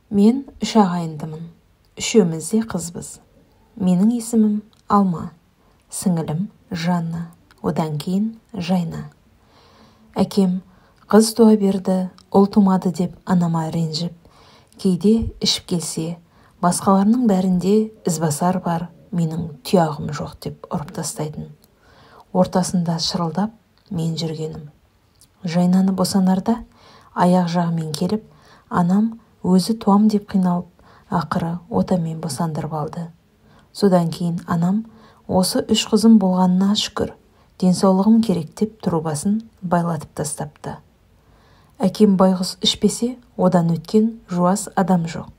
Мен үш ағайындымын. Үшеуміз де қызбыз. Менің есімім Алма, сіңілім Жанна, одан кейін Жайна. Әкем қыз туа берді, ұл тумады деп анама ренжіп, кейде ішіп келсе, басқаларының бәрінде ізбасар бар, менің тұяғым жоқ деп ұрып тастайтын. Ортасында шырылдап мен жүргенім. Жайнаны босанарда аяқ жағымен келіп, анам өзі туам деп қиналып, ақыры отамен босандырып алды. Содан кейін анам осы үш қызым болғанына шүкір, денсаулығым керек деп трубасын байлатып тастапты. Әкем байғұс ішпесе, одан өткен жуас адам жоқ.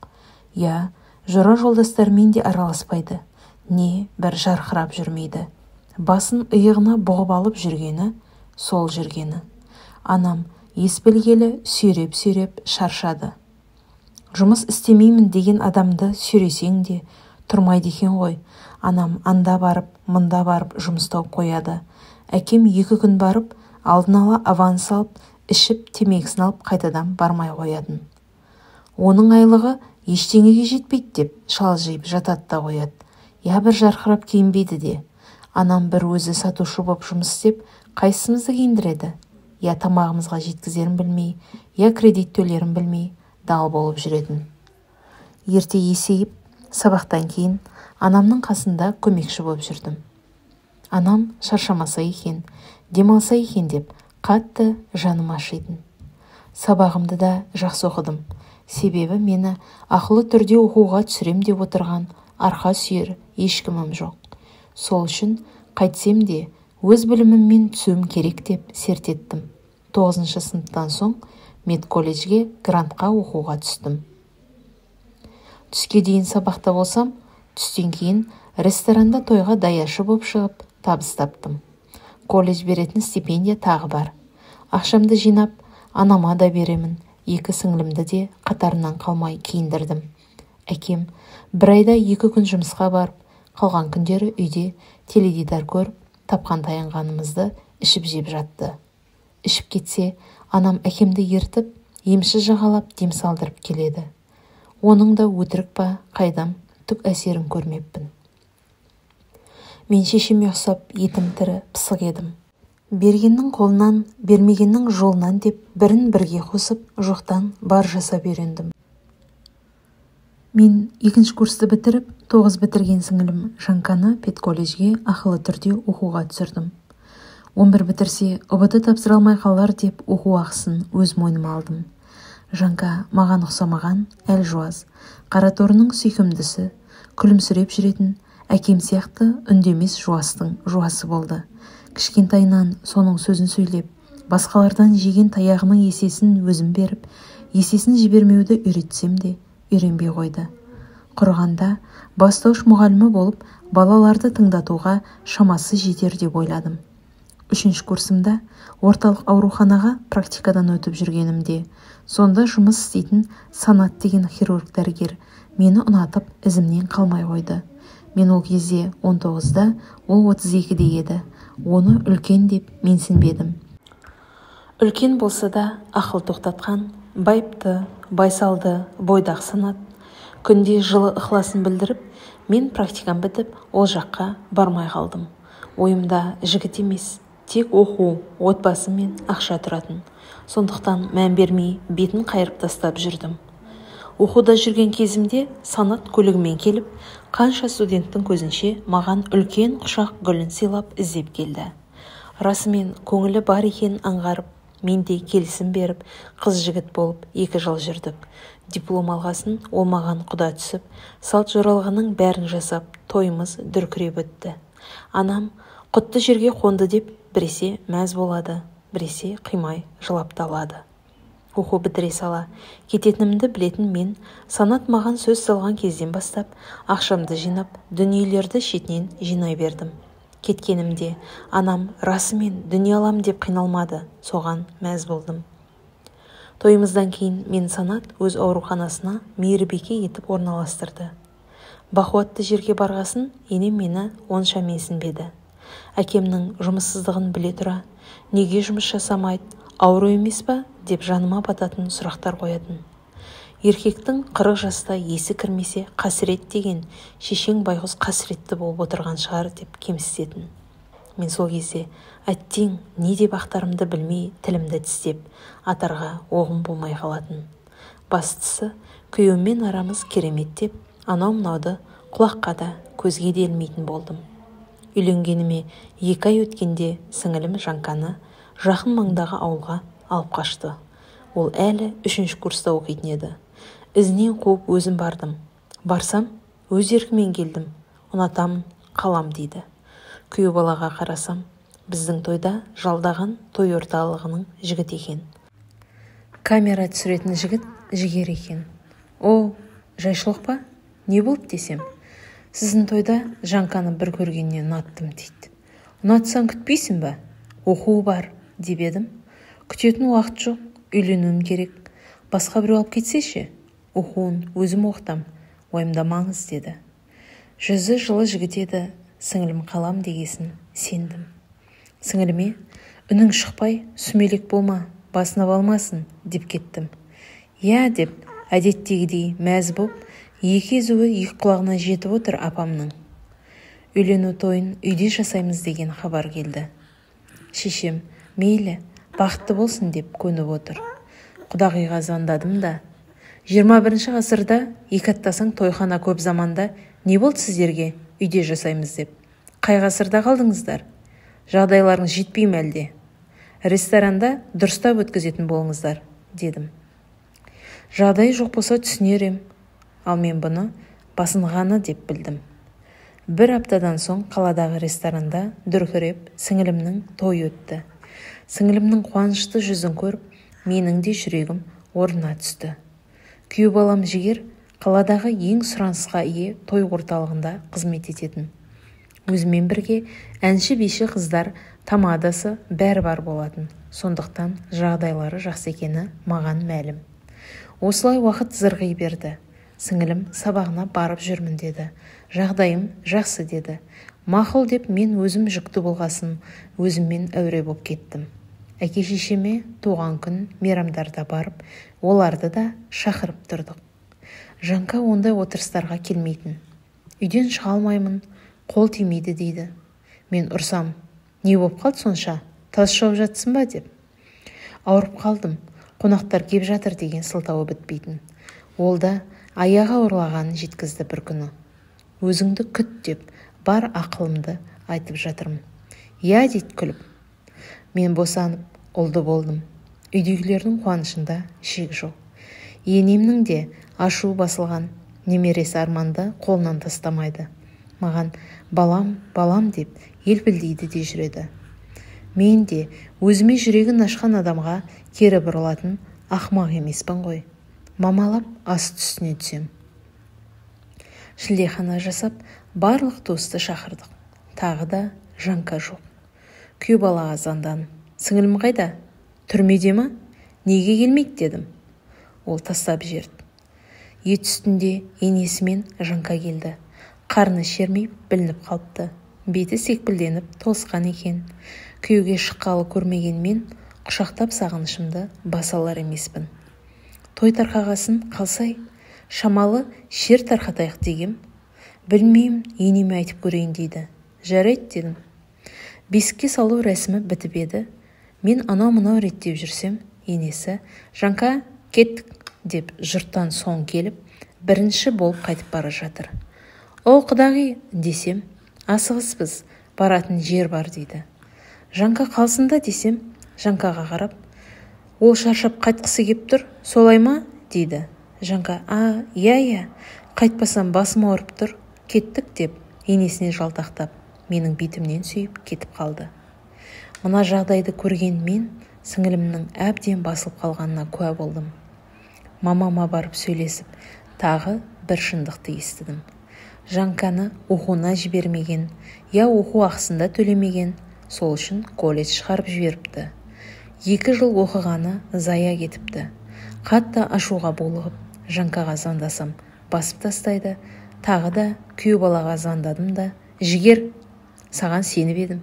Я, жора жолдастарымен де араласпайды, не бір жарқырап жүрмейді. Басын иығына бұғып алып жүргені, сол жүргені. Анам ес білгелі сүйреп-сүйреп шаршады. Жұмыс істемеймін деген адамды сүйресең де тұрмайды екен ғой. Анам анда барып, мында барып жұмыс тауып қояды. Әкем 2 күн барып, алдын ала аванс алып, ішіп, темекісін алып қайтадан бармай қоятын. Оның айлығы ештеңеге жетпейді деп шалжиып жатады да қояды. Я бір жарқырап киінбейді де. Анам бір өзі сатушы боп жұмыс істеп, қайсымызды киіндіреді? Я тамағымызға жеткізерін білмей, я кредит төлерін білмей, дал болып жүретін. Ерте есейіп, сабақтан кейін анамның қасында көмекші болып жүрдім. Анам шаршамаса екен, демалса екен деп қатты жаным ашитын. Сабағымды да жақсы оқыдым. Себебі мені ақылы түрде оқуға түсірем деп отырған арқа сүйер ешкімім жоқ. Сол үшін қайтсем де өз біліміммен түсуім керек деп серт еттім. 9-шы сыныптан соң медколледжге грантқа оқуға түстім. Түске дейін сабақта болсам, түстен кейін ресторанда тойға даяшы боп шығып табыс таптым. Колледж беретін стипендия тағы бар. Ақшамды жинап, анама да беремін, 2 сіңлімді де қатарынан қалмай киіндірдім. Әкем бір айда 2 күн жұмысқа барып, қалған күндері үйде теледидар көріп, тапқан таянғанымызды ішіп жеп жатты. Ішіп кетсе, анам әкемді ертіп, емші жағалап дем салдырып келеді. Оның да өтірік па, қайдам, түк әсерін көрмеппін. Мен шешеме ұқсап етім тірі пысық едім. Бергеннің қолынан, бермегеннің жолынан деп бірін бірге қосып, жоқтан бар жасап үйрендім. Мен 2-ші курсты бітіріп, 9 бітірген сіңілім Жанканы педколледжге ақылы түрде оқуға түсірдім. 11 бітірсе, ҰБТ тапсыра алмай қалар деп оқу ақысын өз мойныма алдым. Жанка маған ұқсамаған, әлжуаз, қараторының сүйкімдісі, күлімсіреп жүретін, әкем сияқты үндемес жуастың жуасы болды. Кішкентайынан соның сөзін сөйлеп, басқалардан жеген таяғының есесін өзім беріп, есесін жібермеуді үйретсем де үйренбей қойды. Құрғанда бастауыш мұғалімі болып, балаларды тыңдатуға шамасы жетер деп ойладым. 3-ші курсымда орталық ауруханаға практикадан өтіп жүргенімде, сонда жұмыс істейтін Санат деген хирург дәрігер мені ұнатып ізімнен қалмай қойды. Мен ол кезде 19-да, ол 32-де еді. Оны үлкен деп менсінбедім. Үлкен болса да ақыл тоқтатқан, байыпты, байсалды, бойдақ Санат күнде жылы ықыласын білдіріп, мен практикам бітіп, ол жаққа бармай қалдым. Ойымда жігіт емес, тек оқу, отбасы мен ақша тұратын. Сондықтан мән бермей, бетін қайырып тастап жүрдім. Оқуда жүрген кезімде Санат көлігімен келіп, қанша студенттің көзінше маған үлкен құшақ гүлін сыйлап іздеп келді. Расымен көңілі бар екенін аңғарып, мен де келісім беріп, қыз жігіт болып 2 жыл жүрдік. Диплом алғасын ол маған құда түсіп, салт жоралғының бәрін жасап, тойымыз дүркіреп өтті. Анам құтты жерге қонды деп біресе мәз болады, біресе қимай жылап та алады. Оқу бітіре сала кететінімді білетін мен Санат маған сөз салған кезден бастап ақшамды жинап, дүниелерді шетінен жинай бердім. Кеткенімде анам расымен дүние алам деп қиналмады, соған мәз болдым. Тойымыздан кейін мен Санат өз ауруханасына мейірбике етіп орналастырды. Бақуатты жерге барғасын енем мені онша менсінбеді. Әкемнің жұмыссыздығын біле тұра, неге жұмыс жасамайды, ауру емес па деп жаныма бататын сұрақтар қоятын. Еркектің 40 жаста есі кірмесе қасірет деген, шешең байғұс қасіретті болып отырған шығар деп кемсітетін. Мен сол кезде әттең не деп ақтарымды білмей тілімді тістеп, атарға оғым болмай қалатын. Бастысы, күйеуіммен арамыз керемет деп, анау-мынауды құлаққа да, көзге де ілмейтін болдым. Үйленгеніме 2 ай өткенде сіңілім Жанканы жақын маңдағы ауылға алып қашты. Ол әлі 3-ші курста оқитын еді. Ізінен қуып өзім бардым. Барсам, өз еркімен келдім. Ұнатамын, қалам дейді. Күйеу балаға қарасам, біздің тойда жалдаған той орталығының жігіт екен. Камера түсіретін жігіт Жігер екен. О, жайшылық па? Не болды десем, сіздің тойда Жанканы бір көргеннен ұнаттым дейді. Ұнатсаң күтпейсің ба? Оқуы бар деп едім. Күтетін уақыт жоқ, үйленуім керек. Басқа біреу алып кетсе ше? Оқуын өзім оқытам, уайымдамаңыз деді. Жүзі жылы жігіт еді, сіңілім қалам дегесін сендім. Сіңіліме, үнің шықпай, сүмелек болма, басына алмасын деп кеттім. Я деп, әдеттегідей мәз боп, екі езуі екі құлағына жетіп отыр апамның. Үйлену тойын үйде жасаймыз деген хабар келді. Шешем, мейлі, бақытты болсын деп көніп отыр. Құдағиға звондадым да, 21-ші ғасырда екі аттасаң тойхана көп заманда не болды сіздерге үйде жасаймыз деп. Қай ғасырда қалдыңыздар? Жағдайларыңыз жетпей ме әлде? Ресторанда дұрыстап өткізетін болыңыздар, дедім. Жағдайы жоқ болса түсінер ем, ал мен бұны басынғаны деп білдім. Бір аптадан соң қаладағы ресторанда дүркіреп сіңілімнің тойы өтті. Сіңілімнің қуанышты жүзін көріп, менің де жүрегім орнына түсті. Күйеу балам Жігер қаладағы ең сұранысқа ие той орталығында қызмет ететін. Өзімен бірге әнші-биші қыздар, тамадасы бәрі бар болатын. Сондықтан жағдайлары жақсы екені маған мәлім. Осылай уақыт зырғи берді. Сіңілім сабағына барып жүрмін деді. Жағдайым жақсы деді. Мақұл деп мен өзім жүкті болғасын, өзіммен әуре боп кеттім. Әке шешеме туған күн мейрамдарда барып, оларды да шақырып тұрдық. Жанка ондай отырыстарға келмейтін. Үйден шыға алмаймын, қол тимейді дейді. Мен ұрсам, не боп қалды сонша, тас шауып жатсың ба деп. Ауырып қалдым, қонақтар кеп жатыр деген сылтауы бітпейтін. Ол да аяғы ауырлағанын жеткізді бір күні. Өзіңді күт деп бар ақылымды айтып жатырмын. Я дейді күліп. Мен босанып, ұлды болдым. Үйдегілердің қуанышында шек жоқ. Енемнің де ашуы басылған, немересі Арманды қолынан тастамайды. Маған балам, балам деп елпілдейді де жүреді. Мен де өзіме жүрегін ашқан адамға кері бұрылатын ақмақ емеспін ғой. Мамалап ас үстіне түсем. Шілдехана жасап, барлық туысты шақырдық. Тағы да Жанка жоқ. Күйеу балаға звондадым. Сіңілім қайда? Түрмеде ма? Неге келмейді дедім. Ол тастап жіберді. Ет үстінде енесімен Жанка келді. Қарны шермей білініп қалыпты. Беті секпілденіп толысқан екен. Күйеуге шыққалы көрмеген мен құшақтап сағынышымды баса алар емеспін. Той тарқағасын қалсай, шамалы шер тарқатайық дегем. Білмеймін, енеме айтып көрейін дейді. Жарайды дедім. Бесікке салу рәсімі бітіп еді. Мен анау-мынау реттеп жүрсем, енесі Жанка кеттік деп жұрттан соң келіп, бірінші болып қайтып бара жатыр. О, құдағи десем, асығыспыз, баратын жер бар дейді. Жанка қалсын да десем, Жанкаға қарап, ол шаршап қайтқысы кеп тұр, солай ма дейді. Жанка, а, иә, қайтпасам басым ауырып тұр, кеттік деп енесіне жалтақтап, менің бетімнен сүйіп кетіп қалды. Мына жағдайды көрген мен сіңілімнің әбден басылып қалғанына куә болдым. Мамама барып сөйлесіп, тағы бір шындықты естідім. Жанканы оқуына жібермеген, я оқу ақысында төлемеген, сол үшін колледж шығарып жіберіпті. 2 жыл оқығаны зая кетіпті. Қатты ашуға булығып, Жанкаға звондасам, басып тастайды. Тағы да күйеу балаға звондадым да, Жігер, саған сеніп едім.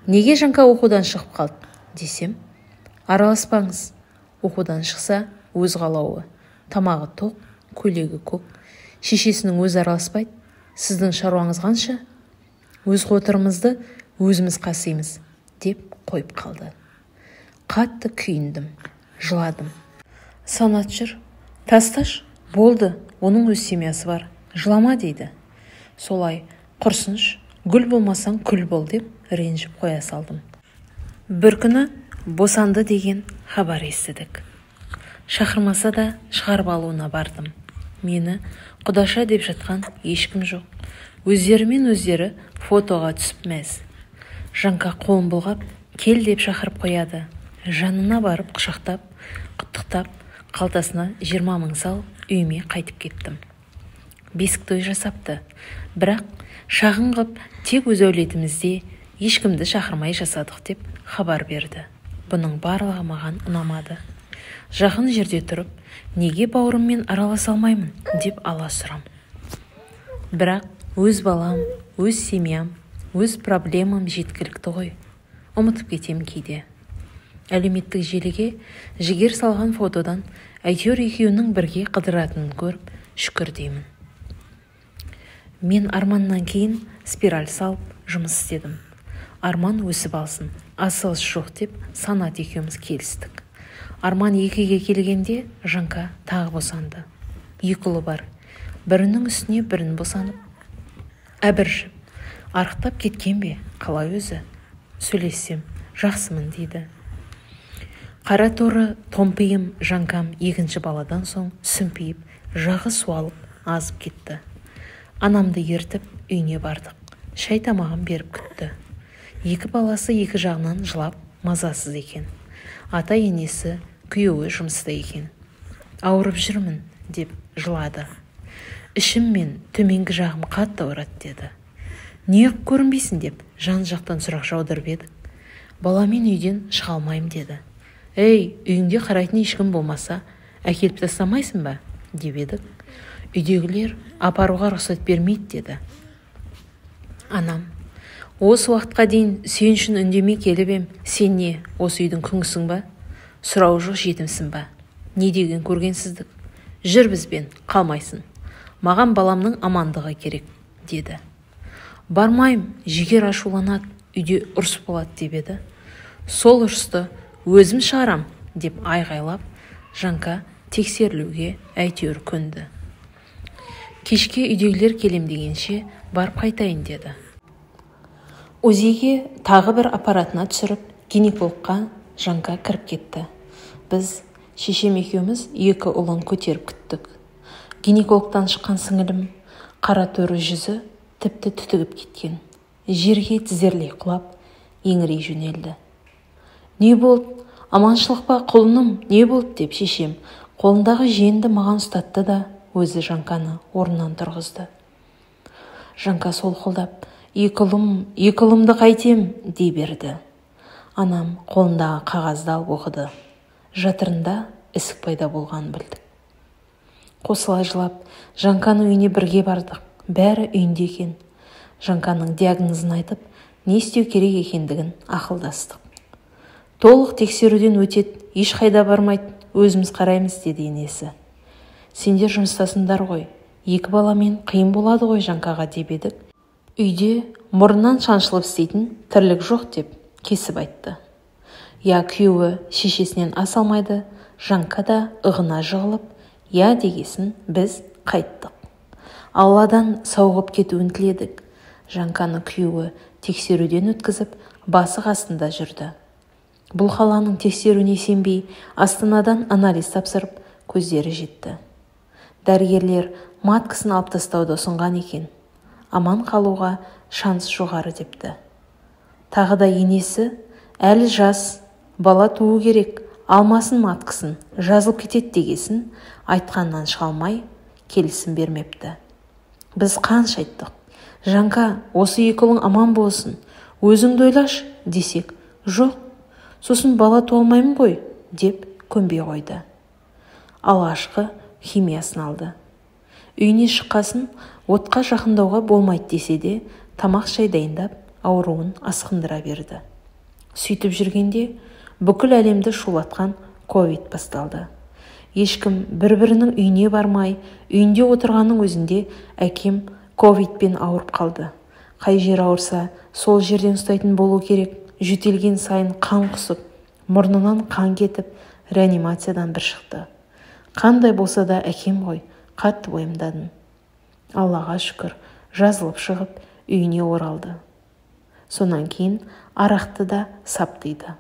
Неге Жанка оқудан шығып қалды десем, араласпаңыз, оқудан шықса өз қалауы. Тамағы тоқ, көйлегі көк. Шешесінің өзі араласпайды. Сіздің шаруаңыз қанша? Өз қотырымызды өзіміз қасимыз, деп қойып қалды. Қатты күйіндім, жыладым. Санат жүр, тасташ, болды, оның өз семьясы бар, жылама дейді. Солай, құрсынш, гүл болмасаң күл бол деп ренжіп қоя салдым. Бір күні босанды деген хабар естідік. Шақырмаса да шығарып алуына бардым. Мені құдаша деп жатқан ешкім жоқ. Өздерімен өздері фотоға түсіп мәз. Жанка қолын бұлғап, кел деп шақырып қояды. Жанына барып құшақтап, құттықтап, қалтасына 20 мың салып, үйіме қайтып кеттім. Бесік той жасапты. Бірақ шағын қып тек өз әулетімізде ешкімді шақырмай жасадық деп хабар берді. Бұның барлығы маған ұнамады. Жақын жерде тұрып, неге бауырыммен араласа алмаймын деп аласұрам. Бірақ өз балам, өз семьям, өз проблемам жеткілікті ғой. Ұмытып кетем кейде. Әлеуметтік желіге Жігер салған фотодан әйтеуір екеуінің бірге қыдыратынын көріп, шүкір деймін. Мен Арманнан кейін спираль салып жұмыс істедім. Арман өсіп алсын, асығыс жоқ деп Санат екеуміз келістік. Арман 2-ге келгенде Жанка тағы босанды. 2 ұлы бар. Бірінің үстіне бірін босанып, әбіржіп, арықтап кеткен бе, қалай өзі? Сөйлессем, жақсымын дейді. Қара торы томпиым Жанкам екінші баладан соң сүмпиіп, жағы суалып, азып кетті. Анамды ертіп үйіне бардық. Шай тамағын беріп күтті. 2 баласы екі жағынан жылап, мазасыз екен. Ата-енесі, күйеуі жұмыста екен. Ауырып жүрмін, деп жылады. Ішім мен төменгі жағым қатты ауырады деді. Неғып көрінбейсің деп жан-жақтан сұрақ жаудырып едік. Баламен үйден шыға алмаймын деді. Ей, үйіңде қарайтын ешкім болмаса, әкеліп тастамайсың ба? Деп едік. Үйдегілер апаруға рұқсат бермейді деді. Анам, осы уақытқа дейін сен үшін үндемей келіп ем, сен не, осы үйдің күңісің ба? Сұрауы жоқ жетімсің ба? Не деген көргенсіздік? Жүр бізбен, қалмайсың. Маған баламның амандығы керек, деді. Бармайым, Жігер ашуланады, үйде ұрыс болады деп еді. Сол ұрысты өзім шығарам, деп айғайлап, Жанка тексерілуге әйтеуір көнді. Кешке үйдегілер келем дегенше барып қайтайын деді. УЗИге тағы бір аппаратына түсіріп, гинекологқа Жанка кіріп кетті. Біз шешем екеуміз 2 ұлын көтеріп күттік. Гинекологтан шыққан сіңілім қара торы жүзі тіпті түтігіп кеткен. Жерге тізерлей құлап, еңірей жөнелді. Не болды? Аманшылық па, құлыным, не болды деп шешем қолындағы жиенді маған ұстатты да өзі Жанканы орнынан тұрғызды. Жанка солқылдап, екі ұлым, екі ұлымды қайтем дей берді. Анам қолындағы қағазды алып оқыды. Жатырында ісік пайда болғанын білдік. Қосыла жылап, Жанканың үйіне бірге бардық. Бәрі үйінде екен. Жанканың диагнозын айтып, не істеу керек екендігін ақылдастық. Толық тексеруден өтеді, ешқайда бармайды, өзіміз қараймыз деді енесі. Сендер жұмыстасыңдар ғой, 2 баламен қиын болады ғой Жанкаға деп едік. Үйде мұрнынан шаншылып істейтін тірлік жоқ деп кесіп айтты. Я күйеуі шешесінен ас алмайды, Жанка да ығына жығылып, я дегесін біз қайттық. Алладан сауығып кетуін тіледік. Жанканы күйеуі тексеруден өткізіп, басы қасында жүрді. Бұл қаланың тексеруіне сенбей, Астанадан анализ тапсырып, көздері жетті. Дәрігерлер маткасын алып тастауды ұсынған екен. Аман қалуға шанс жоғары депті. Тағы да енесі, әлі жас, бала туу керек, алмасын маткасын, жазылып кетеді дегесін, айтқаннан шыға алмай, келісім бермепті. Біз қанша айттық. Жанка, осы 2 ұлың аман болсын, өзіңді ойлаш, десек, жоқ, сосын бала туа алмаймын ғой, деп көнбей қойды. Алғашқы химиясын алды. Үйіне шыққасын отқа жақындауға болмайды десе де, тамақ шай дайындап, ауруын асқындыра берді. Сөйтіп жүргенде бүкіл әлемді шулатқан ковид басталды. Ешкім бір-бірінің үйіне бармай, үйінде отырғанның өзінде әкем ковидпен ауырып қалды. Қай жері ауырса, сол жерден ұстайтын болу керек. Жөтелген сайын қан құсып, мұрнынан қан кетіп, реанимациядан бір шықты. Қандай болса да әкем ғой, қатты уайымдадым. Аллаға шүкір, жазылып шығып, үйіне оралды. Сонан кейін арақты да сап тыйды.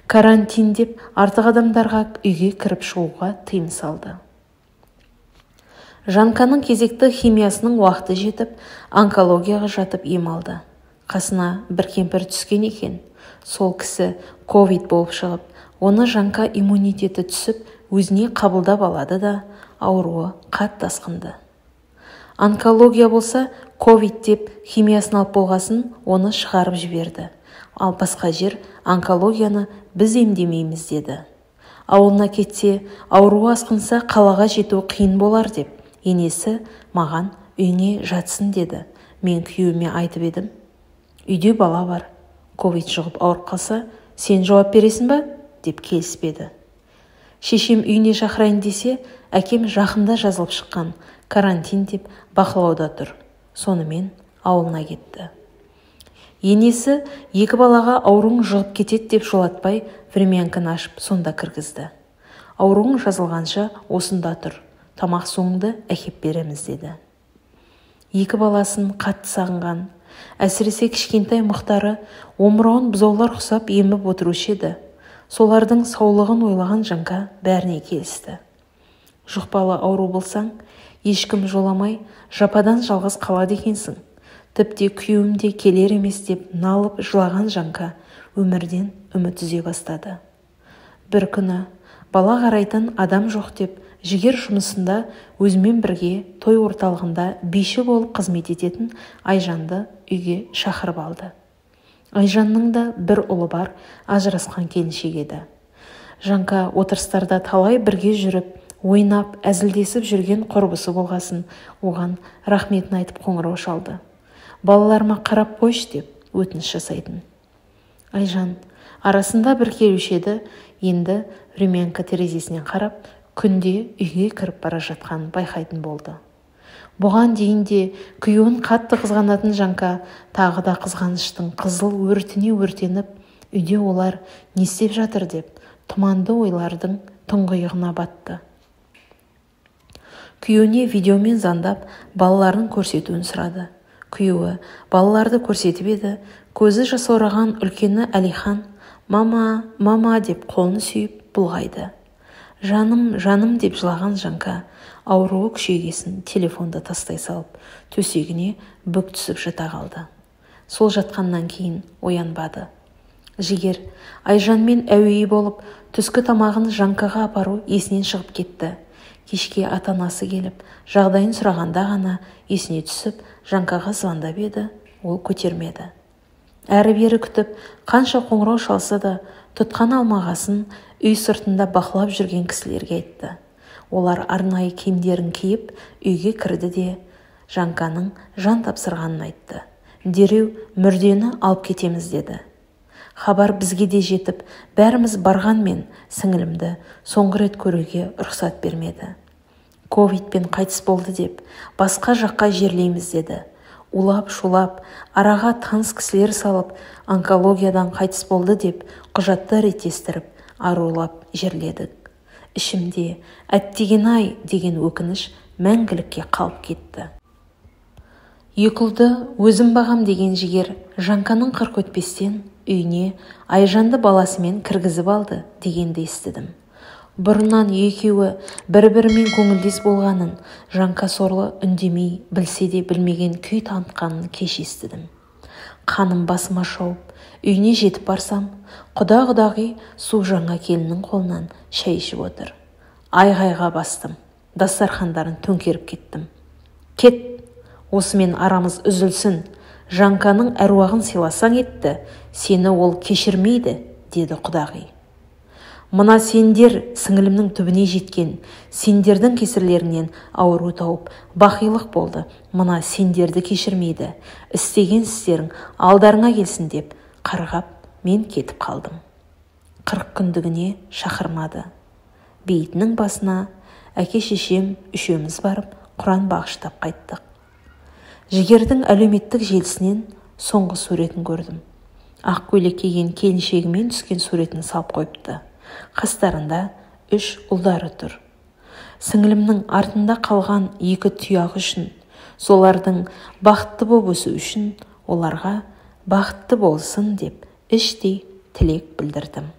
Карантин деп артық адамдарға үйге кіріп шығуға тыйым салды. Жанканың кезекті химиясының уақыты жетіп, онкологияға жатып ем алды. Қасына бір кемпір түскен екен. Сол кісі ковид болып шығып, оны Жанка иммунитеті түсіп, өзіне қабылдап алады да, ауруы қатты асқынды. Онкология болса, ковид деп химиясын алып болғасын, оны шығарып жіберді. Ал басқа жер онкологияны біз емдемейміз деді. Ауылына кетсе, ауруы асқынса қалаға жету қиын болар деп, енесі маған үйіңе жатсын деді. Мен күйеуіме айтып едім. Үйде бала бар, ковид жұғып ауырып қалса, сен жауап бересің ба? Деп келіспеді. Шешем үйіне шақырайын десе, әкем жақында жазылып шыққан, карантин деп бақылауда тұр. Сонымен ауылына кетті. Енесі екі балаға ауруың жұғып кетеді деп жолатпай, времянканы ашып сонда кіргізді. Ауруың жазылғанша осында тұр, тамақ суыңды әкеп береміз деді. Екі баласын қатты сағынған, әсіресе кішкентай Мұхтары омырауын бұзаулар құсап еміп отырушы еді. Солардың саулығын ойлаған Жанка бәріне келісті. Жұқпалы ауру болсаң, ешкім жоламай, жападан жалғыз қалады екенсің. Тіпті күйеуім де келер емес деп налып жылаған Жанка өмірден үміт үзе бастады. Бір күні бала қарайтын адам жоқ деп Жігер жұмысында өзімен бірге той орталығында биші болып қызмет ететін Айжанды үйге шақырып алды. Айжанның да бір ұлы бар, ажырасқан келіншек еді. Жанка отырыстарда талай бірге жүріп, ойнап, әзілдесіп жүрген құрбысы болғасын, оған рахметін айтып қоңырау шалды. Балаларыма қарап қойшы деп өтініш жасайтын. Айжан арасында бір келуші еді, енді времянка терезесінен қарап, күнде үйге кіріп бара жатқанын байқайтын болды. Бұған дейін де күйеуін қатты қызғанатын Жанка тағы да қызғаныштың қызыл өртіне өртеніп, үйде олар не істеп жатыр деп тұманды ойлардың тұңғиығына батты. Күйеуіне видеомен звондап, балаларын көрсетуін сұрады. Күйеуі балаларды көрсетіп еді, көзі жасаураған үлкені Әлихан «Мама, мама» деп қолын сүйіп бұлғайды. Жаным, жаным деп жылаған Жанка ауруы күшейгесін телефонды тастай салып, төсегіне бүк түсіп жата қалды. Сол жатқаннан кейін оянбады. Жігер Айжанмен әуейі болып, түскі тамағын Жанкаға апару есінен шығып кетті. Кешке ата-анасы келіп, жағдайын сұрағанда ғана есіне түсіп, Жанкаға звондап еді, ол көтермеді. Әрі-бері күтіп, қанша қоңырау шалса да, тұтқан алмағасын үй сыртында бақылап жүрген кісілерге айтты. Олар арнайы киімдерін киіп, үйге кірді де, Жанканың жан тапсырғанын айтты. Дереу мүрдені алып кетеміз деді. Хабар бізге де жетіп, бәріміз барғанмен сіңілімді соңғы рет көруге рұқсат бермеді. Ковидпен қайтыс болды деп, басқа жаққа жерлейміз деді. Улап-шулап, араға таныс кісілер салып, онкологиядан қайтыс болды деп құжатты реттестіріп, арулап жерледік. Ішімде әттеген-ай деген өкініш мәңгілікке қалып кетті. Екі ұлды өзім бағам деген Жігер Жанканың қырқ өтпестен үйіне Айжанды баласымен кіргізіп алды дегенді естідім. Бұрыннан екеуі бір-бірімен көңілдес болғанын, Жанка сорлы үндемей білсе де білмеген күй танытқанын кеш естідім. Қаным басыма шауып, үйіне жетіп барсам, құда-құдағи су жаңа келіннің қолынан шай ішіп отыр. Айғайға бастым, дастархандарын төңкеріп кеттім. Кет, осымен арамыз үзілсін, Жанканың әруағын сыйласаң етті, сені ол кешірмейді, деді құдағи. Мына сендер сіңілімнің түбіне жеткен, сендердің кесірлерінен ауру тауып, бақилық болды, мына сендерді кешірмейді, істеген істерің алдарыңа келсін деп қарғап мен кетіп қалдым. 40 күндігіне шақырмады. Бейітінің басына әке-шешем үшеуміз барып, Құран бағыштап қайттық. Жігердің әлеуметтік желісінен соңғы суретін көрдім. Ақ көйлек киген келіншегімен түскен суретін салып қойыпты. Қастарында 3 ұлдары тұр. Сіңілімнің артында қалған 2 тұяғы үшін, солардың бақытты боп өсу үшін, оларға бақытты болсын деп іштей тілек білдірдім.